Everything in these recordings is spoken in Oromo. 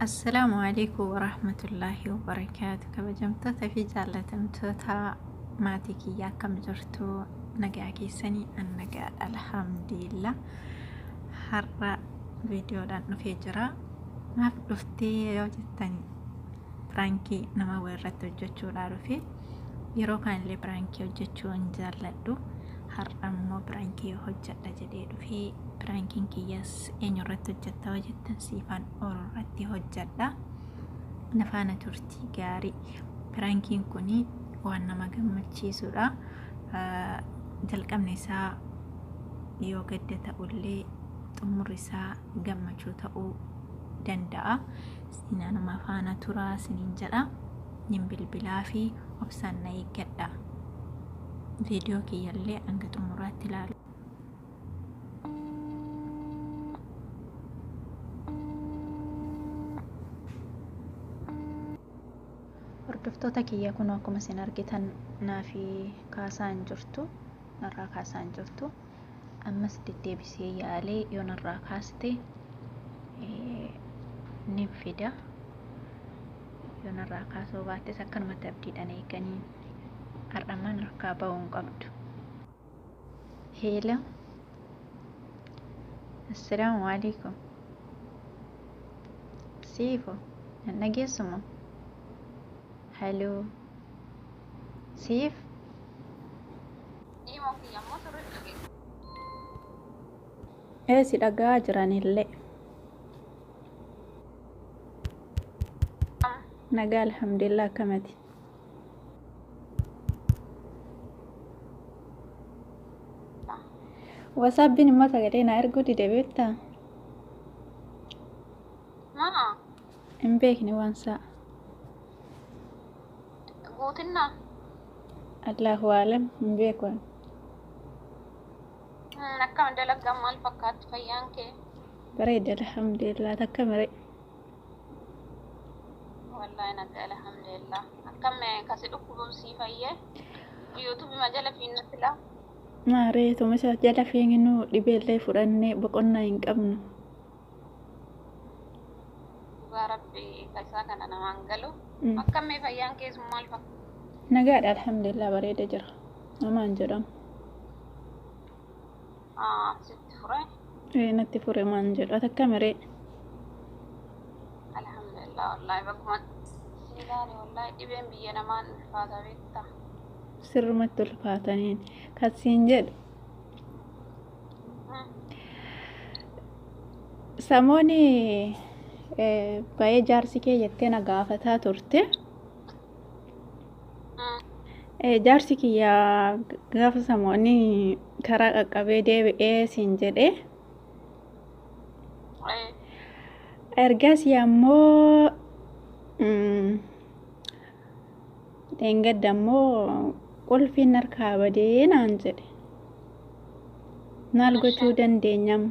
Assalaamu alaikum warahmatullaahi wabarakaatu. Kabajamtoota fi jaallatamtoota maatii kiyyaa, akkam jirtu? Nagaa keessanii? An nagaadha, alhamdulillah. Har'a viidiyoodhaan dhufee jira. Maaf dhuftee yoo jettan, prankii nama irratti hojjechuudhaa dhufe. Yeroo kaanillee prankii hojjechuu hin jaalladhu. Har'a immoo prankii hojjedha jedhee dhufee. Prankiin kiyyas eenyu irratti hojjetta yoo jettan, Siifaan Ooluu irratti hojjedha. Na faana turtii gaarii. Prankiin kun waan nama gammachiisudha. Jalqabni isaa yoo gadda ta'ullee, xumurri isaa gammachuu ta'uu danda'a. Sinanuma faana turaa siniin jedha. Nin bilbilaa fi obsaan na eeggadha. Viidiyoo kiyyallee hanga xumuraatti ilaalu. Hordoftoota kiyya, kun akkuma isin argitan naafi kaasaa hin jirtu, narraa kaasaa hin jirtu. Ammas deddeebisee yaalee, yoo narraa kaaste nin fida. Yoo narraa kaasuu baattes, akkanumatti abdiidhaan eeganii har'ammaan harkaa ba'uu hin qabdu. Hello. Assalaamu alaikum. Siifo, nan dhageessumo? Hello. Siif? Dhiimoo kiyya immoo sirriitti dhageessa. Ee, si dhagaa jiranillee. Nagaa, alhamdulillah, akkamati? WhatsAppiin immoo sagalee naa erguu dide, beektaa? Maa? Hin beekne waan isaa. Guutinnaa? Allahu aalam, hin beeku ani. Akkam dalaggaan, maal fakkaatti fayyaan kee? Bareeda, alhamdulillah, takka mire. Wallaahi nagaa, alhamdulillah. Akkam kasi dhukkubuun sii fayyee? YouTubeuma jala fiinna silaa? Maaree, tumisa jala fiignu, dhibeellee fudhannee boqonnaa hin qabnu. Dhugaa rabbi kasaa kana namaan galu. Akkammee fayyaan keessum maal fakkaata? Nagaadha, alhamdulillah, bareeda jira. Namaan jedhamu. Sitti fure? Ee, natti fure, maan jedhu. Ati akka miree? Alhamdulillah, wallaahi bakkuma siilaani, wallaahi dhibeen biyya namaan ulfaata, beektaa? Sirrumatti ulfaataniin. Kan siin jedhu. Samooni baay'ee jaarsi kee jettee na gaafataa turte. Jaarsi kiyya gaafa samoonni karaa qaqqabee deebi'ee siin jedhee. Ergasii ammoo dheengadda ammoo qulfiin harkaa badee naan jedhe. Maal gochuu dandeenyam?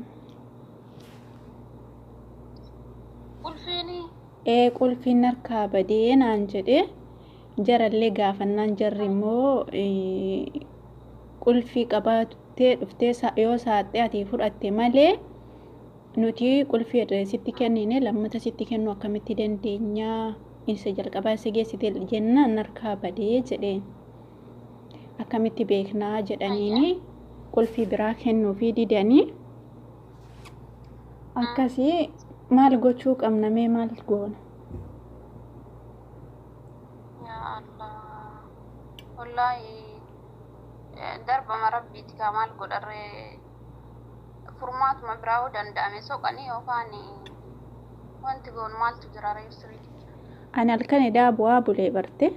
Qulfiini? Ee, qulfiin harkaa badee naan jedhe. Jarallee gaafannaan, jarri immoo qulfii qabattee dhuftee yoo saaxee ati fudhatte malee, nuti qulfii sitti kennine lammata sitti kennu akkamitti dandeenya? Isa jalqabaa isa geessite jennaan harkaa badee jedheen. Akkamitti beeknaa jedhaniini qulfii biraa kennuufii didanii. Akkasii maal gochuu qabna mee, maal goona? Yaa Allah. Wallaahi darbama rabbiiti kaa, maal godharree? Furmaatuma biraa yoo danda'ame soqanii yookaan wanti goonu maaltu jira reessiri? Ani halkan edaa bu'aa bulee barte.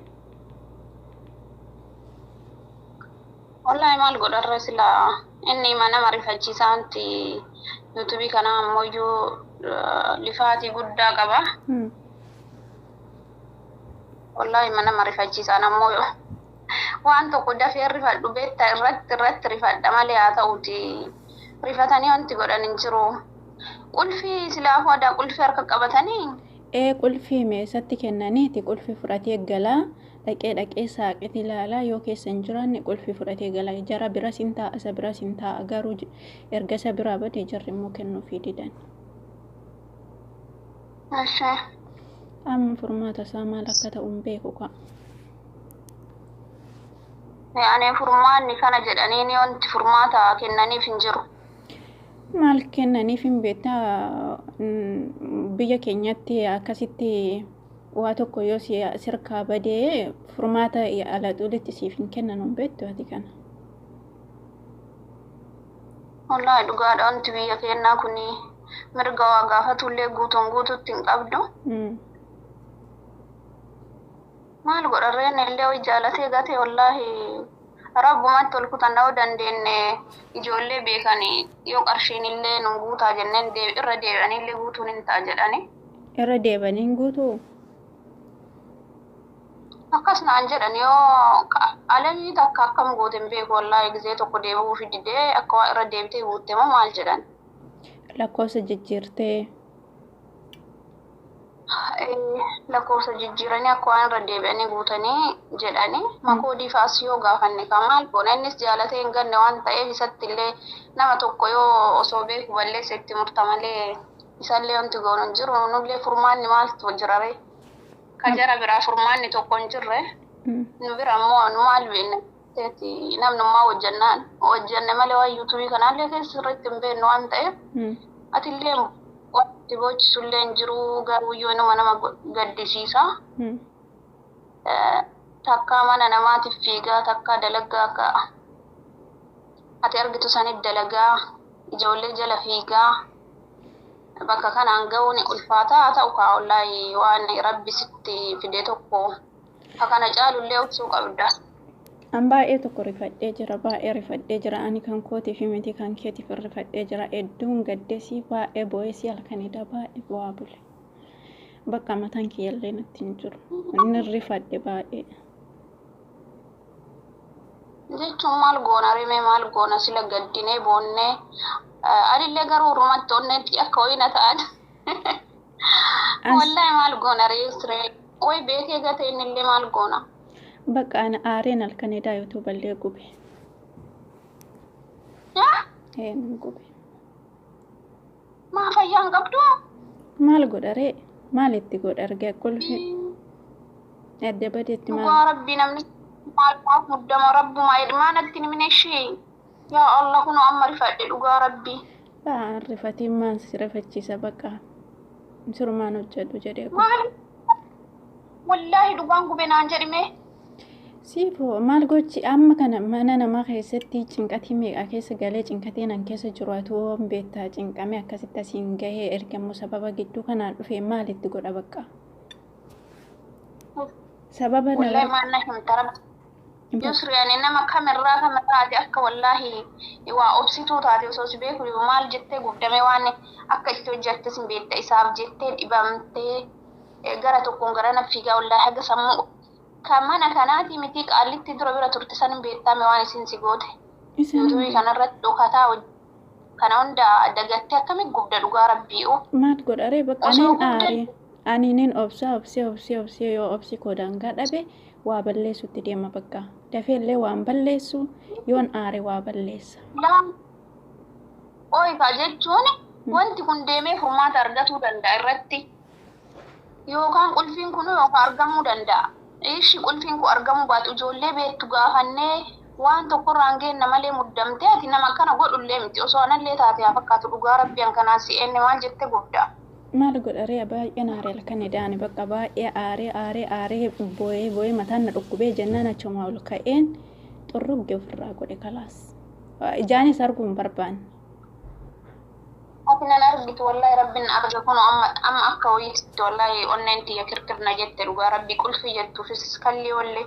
Wallaahi maal godharree silaa? Inni nama rifachiisaa, wanti YouTubeii kana ammoo lifaatii guddaa qaba. Wallaahi nama rifachiisaan ammoo waan tokko dafee rifadhu, beektaa, irratti irratti rifadha malee, haa ta'uti rifatanii wanti godhan hin jiru. Qulfii silaafuu aadaa qulfii harka qabatanii. Ee, qulfii meesatti kennaniiti, qulfii fudhatee galaa, dhaqee dhaqee saaqiti ilaalaa, yoo keessa hin jiraanne qulfii fudhatee galaa, jara biras hin taa'a, isa biras hin taa'a, garuu erga isa biraa bade jarri immoo kennuufii didan. Ashee. Amma furmaata isaa maal akka ta'u hin beeku kaa. Ani furmaanni kana jedhanii ni wanti furmaata kennaniif hin jiru. Maal kennaniif hin beektaa, biyya keenyatti akkasitti waa tokko yoo si sirkaa badee furmaata ala xulitti siif hin kennan, hin beektu ati kana. Wallaahi dhugaadha, wanti biyya keenyaa kun mirga waa gaafatullee guutuun guututti hin qabdu. Maal godharreen illee ho'i jaalatee gate, wallaahi rabbumatti ol kutannoo dandeenye ijoollee beekanii yoo qarshiin illee nu guutaa jenneen irra deebi'anii illee guutuun hin ta'a jedhani. Irra deebanii hin guutuu? Akkas naan jedhan, yoo alamii takka akkam goote hin beeku, wallaahi gizee tokko deebi'uuf didee akka waa irra deebitee guutte moo maal jedhan. Lakkoofsa jijjiirtee. Lakkoofsa jijjiiranii akka waan irra deebi'anii guutanii jedhanii, makoodii faas yoo gaafanne kan maal goona, innis jaalatee hin ganne waan ta'eef isatti illee nama tokko yoo osoo beeku balleessa itti murta malee isallee wanti goonu hin jiru. Nullee furmaanni maaltu jira ree? Ka jara biraa furmaanni tokko hin jirre, nu bira immoo nu maal beekna? Namnummaa hojjannaan hojjanne malee waan yuutuubii kanaallee keessa sirriitti hin beeknu waan ta'eef atillee wanti boochisullee hin jiru, garuu yoo nama nama gaddisiisa. Takkaa mana namaatiif fiigaa, takkaa dalagaa akka ati argitu sanit dalagaa, ijoollee jala fiigaa bakka kanaan ga'uun ulfaataa haa ta'u kaa, wallaahi waan rabbi sitti fide tokko ka kana caalullee obsuu qabda. An baay'ee tokko rifadhee jira, baay'ee rifadhee jira. Ani kan kootiif miti, kan keetiif rifadhee jira. Hedduun gaddesii, baay'ee boo'esii, halkanidha baay'ee bu'aa bule. Bakka mataan kiyyallee natti hin jiru. Inni rifadhe baay'ee. Jechuun maal goona rimee, maal goona, sila gaddinee boonnee anillee garuu urmatti onneetti akka wayina ta'an. Wallaahi maal goona ree siree way beekee gate innillee maal goona. Bakka ani aareen halkanidha yoo ballee gube. Yaa Een gube. Maa fayyaa hin qabdu? Maal godha ree? Maal itti godha argee qulfi adda badeetti maal? Dhugaa rabbii namni maal maaf muddama, rabbumaa ilmaa natti himne ishee. Yaa Allah, kunoo amma rifadhe dhugaa rabbii. Ba'aan rifatiin maan si rifachiisa, bakka sirumaan hojjedhu jedhee gube. Maal wallaahi dhugaan gube naan jedhime. Siifoo maal gochi amma kana mana namaa keessatti cinqatii meeqa keessa galee, cinqatii nan keessa jiru atu waan beektaa, cinqamee akkasitti asiin gahee ergamu sababa gidduu kanaan dhufee maalitti godha bakka? Sababa Wallaahi nama maal na himta rabbi. Yusri, ani nama kamirraa kamirraa ati akka wallaahi waa obsituu taate osoo si beeku maal jettee gubdame, waan akka itti hojjettes hin beekta, isaaf jettee dhibamtee gara tokkoon gara na fiigaa, wallaahi haga sammuu kan mana kanaati miti qaallitti dura bira turte san hin beektame waan isin si goote. Isaan hin Yuutuubii beeku. Kanarratti dhokataa kana hunda dagattee akkamitti gubda dhugaa rabbii? Maal godha ree, bakka Osoo aniin gubdan aaree ani nin obsa, obsee obsee obsee, yoo obsi koo daangaa dhabe waa balleessutti deema, bakka dafeellee waan balleessu yoon aare waa balleessa. Laa ooyikaa jechuun wanti kun deemee furmaata argatuu danda'a irratti. Yookaan qulfiin kun yookaan argamuu danda'a. Ishi qulfiin kun argamuu baatu ijoollee beektu gaafannee waan tokkorraan geenna malee muddamtee ati nama akkana godhullee miti, osoo anallee taate haa fakkaatu dhugaa rabbi an kanaa si'eenne maal jette gubda. Maal godha ree, baay'een aaree halkan idaani, bakka baay'ee aaree aaree aaree boo'ee boo'ee mataan na dhukkubee jennaan achuma ol ka'een xurrugge ofirraa godhe, kalaas. Ijaanis arguu hin barbaanne. Ati nan argitu, wallahi rabbiin arga, kun amma amma akka wayiitti wallahi onneen tiyya kirkirna jette dhugaa rabbi qulfii jettuufis kalli wallee.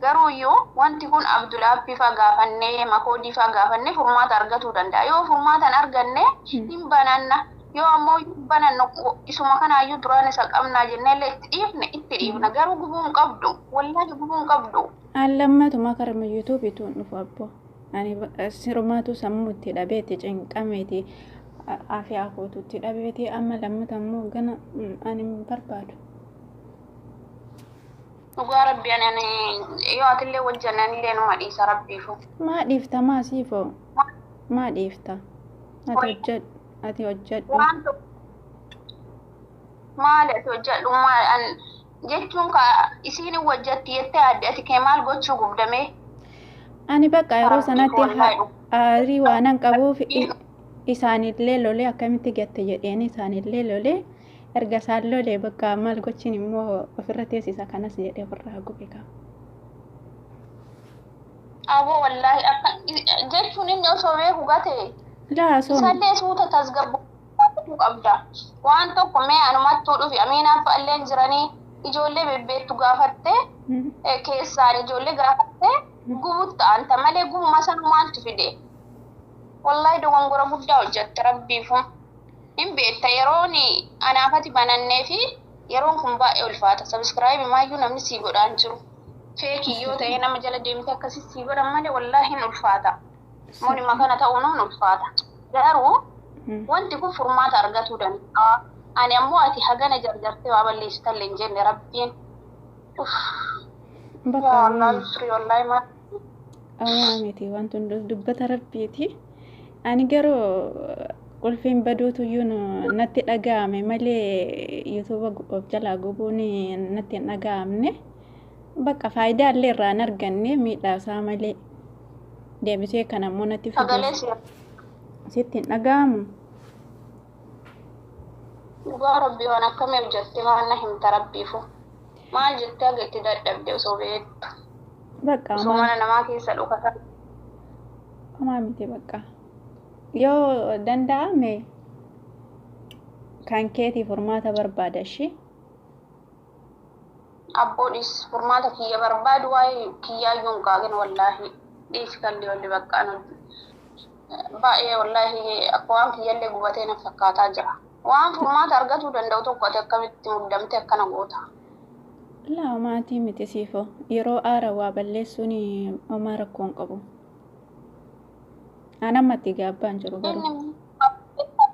Garuu iyyuu wanti kun Abdulaappii faa gaafannee makoodii faa gaafannee furmaata argatuu danda'a. Yoo furmaata hin arganne hin bananna. Yoo ammoo hin banannu isuma kanaayyuu duraan isa qabnaa jennee illee itti dhiifne itti dhiifna. Garuu gubuu hin qabdu. Wallahi gubuu hin qabdu. An lammatuma karma yuutuubiituun dhufu abbo. Ani sirumaatu sammuu itti dhabeeti, cinqameeti, afiyaa kootu itti dhabeeti, amma lammata immoo gana ani hin barbaadu. Dhugaa rabbi ani yoo atillee wajjannan illee numa dhiisa rabbiifu. Maa dhiifta, maa siifoo? Maa dhiifta? Ati hojjedhu. Ati hojjedhu. Waan tokko Maali ati hojjedhu maal an jechuun ka isiin hin hojjetti jettee adde ati kee maal gochuu gubdamee? Ani bakka yeroo Rabbiif sanatti wallaahi aarii waanan qabuuf isaanillee lolee akkamitti gatte jedheen isaanillee lolee erga isaan lolee bakka maal gochiin immoo ofirra teessisa kanas jedhee ofirraa gube qaba. Aboo wallaahi akka jechuun inni osoo beeku gate Laa osoo isallee suuta tasgabbooftuu qabda. Waan tokko mee anumattuu dhufi amiinaan fa'alleen jiranii ijoollee bebbeettu gaafattee keessaan ijoollee gaafattee gubutti ta'anta malee gubuma san maaltu fide? Wallaahi dogongora guddaa hojjette rabbiifu. Hin beekta yeroon anaafati banannee fi yeroon kun baay'ee ulfaata. Sabiskiraayibii maayyuu namni sii godhaan jiru. Feekii yoo ta'e nama jala deemte akkasii sii godhan malee wallaahi hin ulfaata. Monima kana ta'uun hin ulfaata. Garuu wanti kun furmaata argatuu danda'a. Ani ammoo ati hagana jarjartee waa balleessitallee hin jenne rabbiin. Uff. Bakka Yaa Allah, sirrii wallaahi maal. Awwaa miti wanti hundi dubbata rabbiiti. Ani garuu qulfiin baduutu iyyuu natti dhaga'ame malee yuutuuba of jalaa gubuun natti hin dhaga'amne. Bakka faayidaa illee irraa hin arganne miidhaa isaa malee deebisee kan ammoo natti Sagalee fiduuf si sitti hin dhaga'amu. Dhugaa rabbii waan akkamii hojjette maal na himta rabbiifu. Maal jettee haga itti dadhabde osoo beektu. Bakka Osoo mana namaa keessa dhokatan. Homaa miti bakka. Yoo danda'ame kan keetii furmaata barbaada ishee. Abboo dhiis furmaata kiyya barbaadu waa'ee kiyyaayyuu hin qaaqin wallaahi. Dhiisi kalli walli baqqaan baay'ee wallaahi akka waan kiyyallee gubatee na fakkaataa jira. Waan furmaata argatuu danda'u tokko ati akkamitti muddamte akkana goota. Laa maatii miti siifoo yeroo aara waa balleessuun homaa rakkoo hin qabu. An amma itti gaabbaan jiru garuu.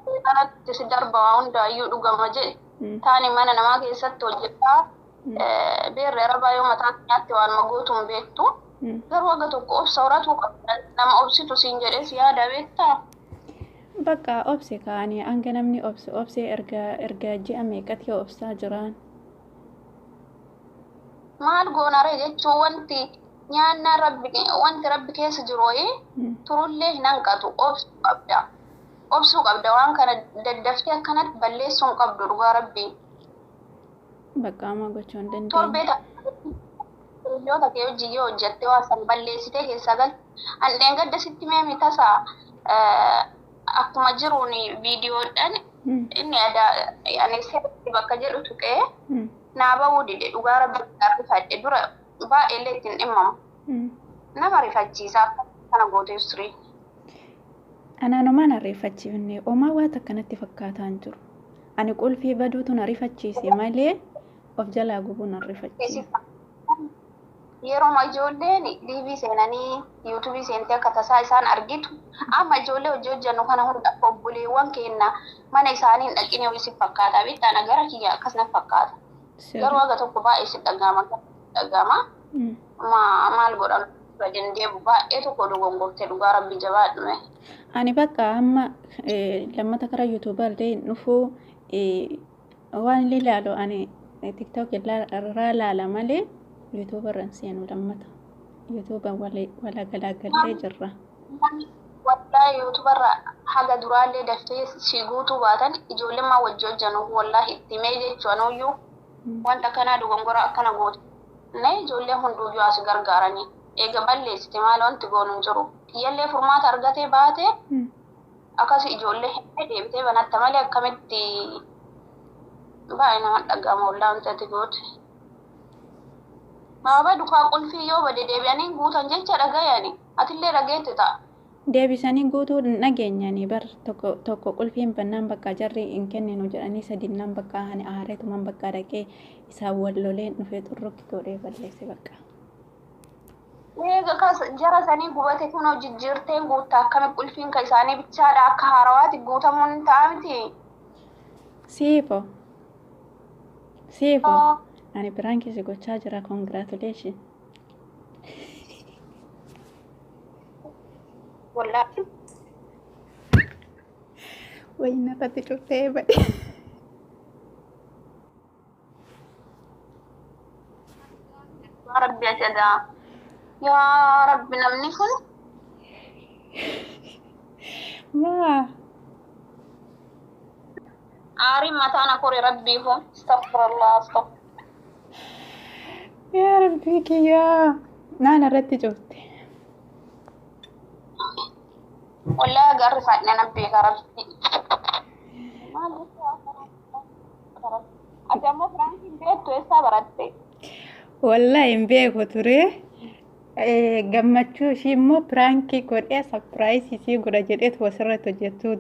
Inni kanatti si darba waa hundaayyuu dhugama jedhe. Taani mana namaa keessatti hojjetaa beerri arabaa yoo mataa nyaatti waan magootu hin beektu. Garuu haga tokko obsa horatuu qabda. Nama obsitu siin jedhee si yaada beektaa? Bakka obse kaanii hanga namni obse obsee erga ji'a meeqatti obsaa jiraan. Maal goonare jechuun wanti nyaannaa rabbi wanti rabbi keessa jiru wayii turullee hin hanqatu obsuu qabda. Obsuu qabda waan kana daddaftee akkanatti balleessuu hin qabdu dhugaa rabbii. Bakka homaa gochuu hin dandeenye. Torbee hiriyoota kee hojii yoo hojjette waa san balleessitee keessaa galte. An dheengadda sitti mee tasaa akkuma jiruun viidiyoodhaan inni aadaa ani seeratti bakka jedhu tuqee naa bahuu dide dhugaa rabbi rifadhe dura baay'eellee ittiin dhimmamu. Nama rifachiisaa kana gootee sirrii. Anaan homaan ariifachiifne homaa waan akkanatti fakkaataa hin jiru. Ani qulfii baduutu na rifachiise malee of jalaa gubuu na rifachiise. Yeroo ijoolleen liivii seenanii yuutuubii seentee akka tasaa isaan argitu amma ijoollee hojii hojjennu kana hunda obboleewwan keenya mana isaanii hin dhaqine hojii si fakkaata beektaa gara kiyya akkas na fakkaata. Garuu haga tokko baay'ee si dhaga'ama maal godhan dandeebu baay'ee tokko dogongorte dhugaa rabbi jabaadhume. Ani bakka amma lammata karaa yuutuubii illee hin dhufuu waan illee ilaalu ani tiktook irraa ilaala malee yuutuuba irra hin seenu lammata. Yuutuuba wala galaagallee jirra. Wallaahi yuutuubarra haga duraallee daftee si guutuu baatan ijoolleen maa wajji hojjanu wallaahi itti mee jechuun wanta akkanaa dogongora akkana gootu. Ne ijoolleen hunduuyyuu as gargaaranii eega balleessite maal wanti goonu hin jiru. Kiyyallee furmaata argatee baate akkas ijoollee hedduu deebitee banatta malee akkamitti baay'ee nama dhaga'ama wallaahi wanti ati goote. Baaba dukaa qulfii yoo bade deebi'anii guutan jecha dhagayani atillee dhageette ta'a. Deebisanii guutuu hin dhageenyanii bar tokko tokko qulfiin bannaan bakka jarri hin kenninu jedhanii sadinnaan bakka ani aareetumaan bakka dhaqee isaan wal loleen dhufee xurrukki godhee balleesse bakka. Eega kas jara sanii gubate kunoo jijjiirteen guutta akkami qulfiin ka isaanii bichaadha akka haarawaati guutamuun hin ta'a miti. Siifo. Siifo. Ani biraan keessa gochaa jira congratulation. Wallaahi. Wayina irratti cuftee bade. Yaa Rabbi ati adaa. Yaa Rabbi namni kun Maa aariin mataan akore rabbiifu. Astaghfirullah astaghfirullah. Yaa Rabbii kiyyaa naan irratti cufte. Wallahi agarri fadhe na beeka Rabbi. Maal ati ammoo Firaankiin beektu eessaa baratte? Wallahi hin beeku ture. Gammachuu ishii immoo piraankii godhee surprise isii godha jedheetu asirratti hojjechuu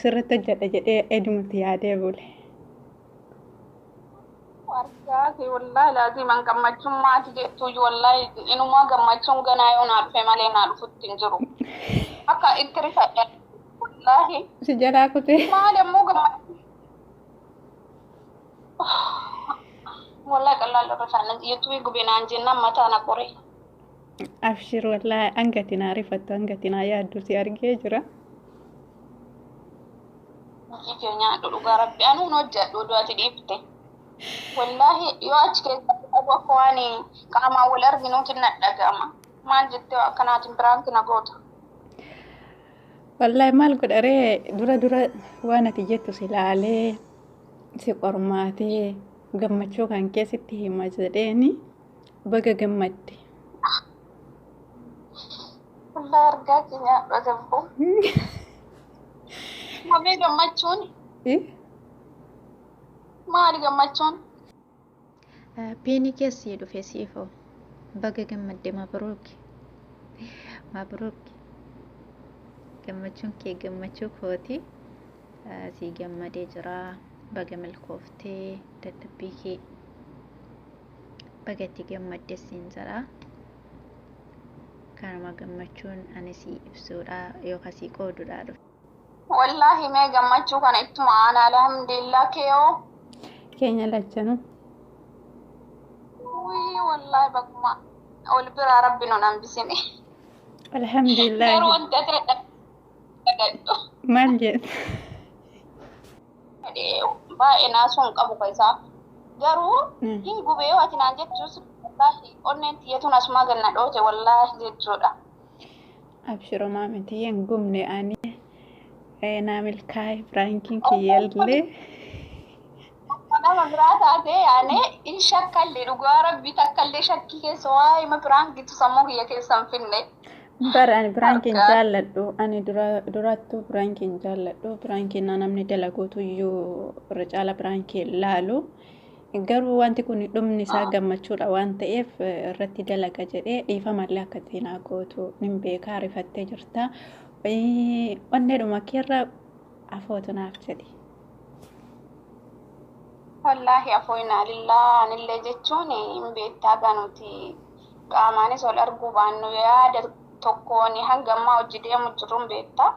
sirratti hojjedha jedhee edumatti yaadee bule. Argaa kee wallahi laaziman gammachuun maati jettuyyuu wallahi inumaa gammachuun ganaa yoo naa dhufe malee naa dhufutti hin jiru. Akka itti rifadhe wallahi. Si jalaa kutee. Maali ammoo gammachuu. Wallahi qallaan irra yuutuubii gubinaan jennaan mataa na qore. Abshir wallahi hangati naa rifattu hangati naa yaaddu si argee jira. Hojii kee nyaadhu dhugaa rabbi anuun hojjedhu oduu ati dhiifte. Wallahi yoo achi keessatti dhabu akka waan qaamaan wal arginuutti na dhaga'ama. Maal jettee akkanaatiin piraanki na goota? Wallahi maal godharee dura dura waan ati jettu si laalee si qormaatee gammachuu kan keessatti hima jedheeni baga gammadde. Wallahi argaa kee nyaadhu ajabboo. Mamee gammachuun maali gammachuun? Piinii keessi dhufe siifoo baga gammadde mabruuk mabruuk gammachuun kee gammachuu kooti sii gammadee jira baga milkooftee dadhabbii kee baga itti gammadde siin jedha. Kanuma gammachuun ani sii ibsuudha yookaan sii qooduudha dhufe. Wallahi mee gammachuu kana ittuma aana alhamdulillah keeyoo. Keenya lachanuu. Wii wallahi baguma ol biraa rabbi nun hambisine. Alhamdulillah. Garuu wanta ta'e dhagadhu. Maal jedhu? Baay'ee naasuu hin qabu isaa. Garuu hin gubee yoo ati naan jechuus wallaahi onneen tiyyatuun asumaa ganna dhoote wallaahi jechuudha. Abshirumaa miti hin gubne ani naa milkaa'e piraankiin kiyyallee. Nama biraa taate yaane hin shakkallee dhugaa rabbi takkallee shakkii keessa waa'ee piraankitu sammuu kiyya keessa hin finne. Bara ani piraankiin jaalladhu ani durattuu piraankiin jaalladhu piraankiin namni dalaguutu iyyuu irra caala piraankiin laalu. Garuu wanti kun dhumni isaa gammachuudha waan ta'eef irratti dalaga jedhee dhiifamallee akka ittiin naa gootu nin beekaa rifattee jirta. Onneedhuma keerra afootu naaf jedhi. Wallaahi afooyinaa lillaa anillee jechuun hin beektaa ganuti qaamaanis ol arguu baannu yaada tokkoon hanga ammaa hojii deemu jirru hin beektaa.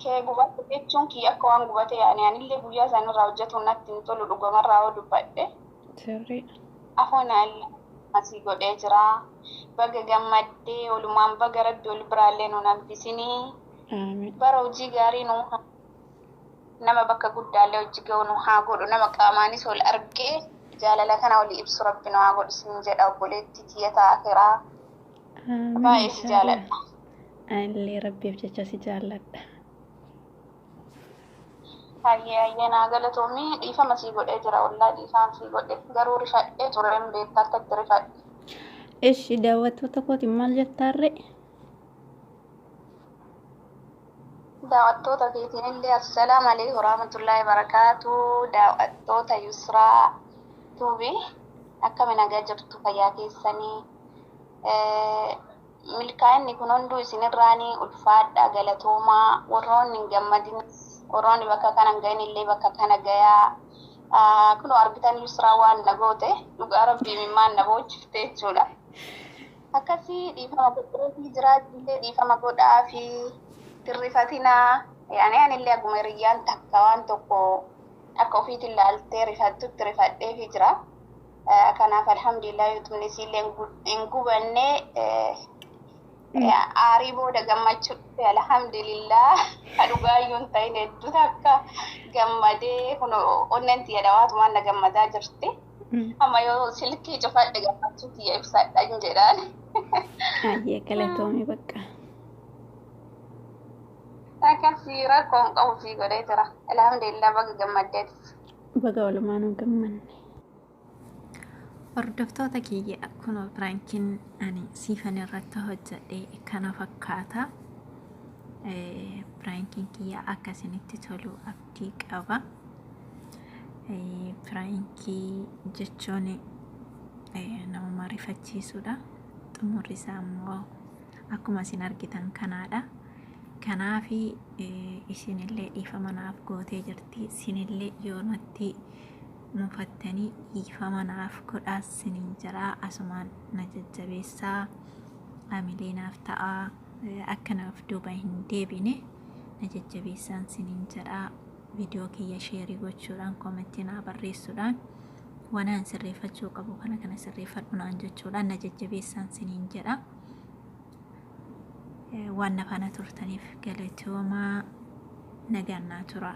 Kee gubate jechuun kiyya akka waan gubate yaani anillee guyyaa isaanirraa hojjetu natti hin tolu dhugamarraa yoo dubbadhe. Sirrii. Afoonaa asii godhee jira. Baga gammaddee olumaan baga rabbi ol biraallee nu hambisinii. Bara hojii gaarii nu nama bakka guddaallee hojii ga'u nu haa godhu nama qaamaanis ol argee jaalala kana olii ibsu rabbi nu haa godhu siin jedha obboleetti tiyya taakiraa. Baay'ee si jaaladha. Anillee rabbiif jecha si jaalladha. Hayyee hayyee naa galatoomii dhiifama sii godhee jira wallaahi dhiifama sii godhe garuu rifadhee ture hin beekta akka itti rifadhe. Ishi daawwattoota kootiin maal jettaarre? Daawwattoota keetiin illee assalaamu alaikum warahmatullaahi barakaatu daawwattoota Yusraa Tuubi akkami nagaa jirtu fayyaa keessanii milkaa'inni kun hunduu isinirraanii ulfaadha galatoomaa warroonni hin gammadin warroonni bakka kana hin gahin illee bakka kana gayaa kunoo argitan Yusraa waan na goote dhugaa rabbii mimmaan na boochifte jechuudha. Akkasii dhiifama godheefii jiraachillee dhiifama godhaa fi tirrifatinaa yaani anillee akkuma hiriyyaan takka waan tokko akka ofiitiin laaltee rifattutti rifadheefi jira. Kanaaf alhamdulillah yuutuubni isiillee hin gubanne aarii booda gammachuu dhufe alhamdulillah dhugaayyuu hin ta'in hedduu takka gammadee kun onneen tiyya dhawaatumaan na gammadaa jirti. Amma yoo silkii cufadhe gammachuu kiyya ibsadha hin jedhaan. Ayyee, galatoomii bakka. Akkasii rakkoon qabu sii godhee jira. Alhamdulillah, baga gammaddeetis. Baga walumaanuu gammanne. Hordoftoota kiyya, kunoo piraankiin ani Siifan irratti hojjedhe kana fakkaata. Piraankiin kiyya akka isinitti tolu abdii qaba. Piraankii jechuun nama rifachiisuudha. Xumurri isaa immoo akkuma isin argitan kanaadha. Kanaafi isinillee dhiifama naaf gootee jirti. Isinillee yoo natti mufattanii dhiifama naaf godhaa isiniin jedha. Asumaan na jajjabeessaa. Amilee naaf ta'aa. Akka naaf duuba hin deebine na jajjabeessaan isiniin jedha. Viidiyoo kiyya share gochuudhaan, comment naa barreessuudhaan, waan sirreeffachuu qabu kana kana sirreeffadhu naan jechuudhaan na jajjabeessaan isiniin jedha. Waan na faana turtaniif galatoomaa, nagaan naa tura.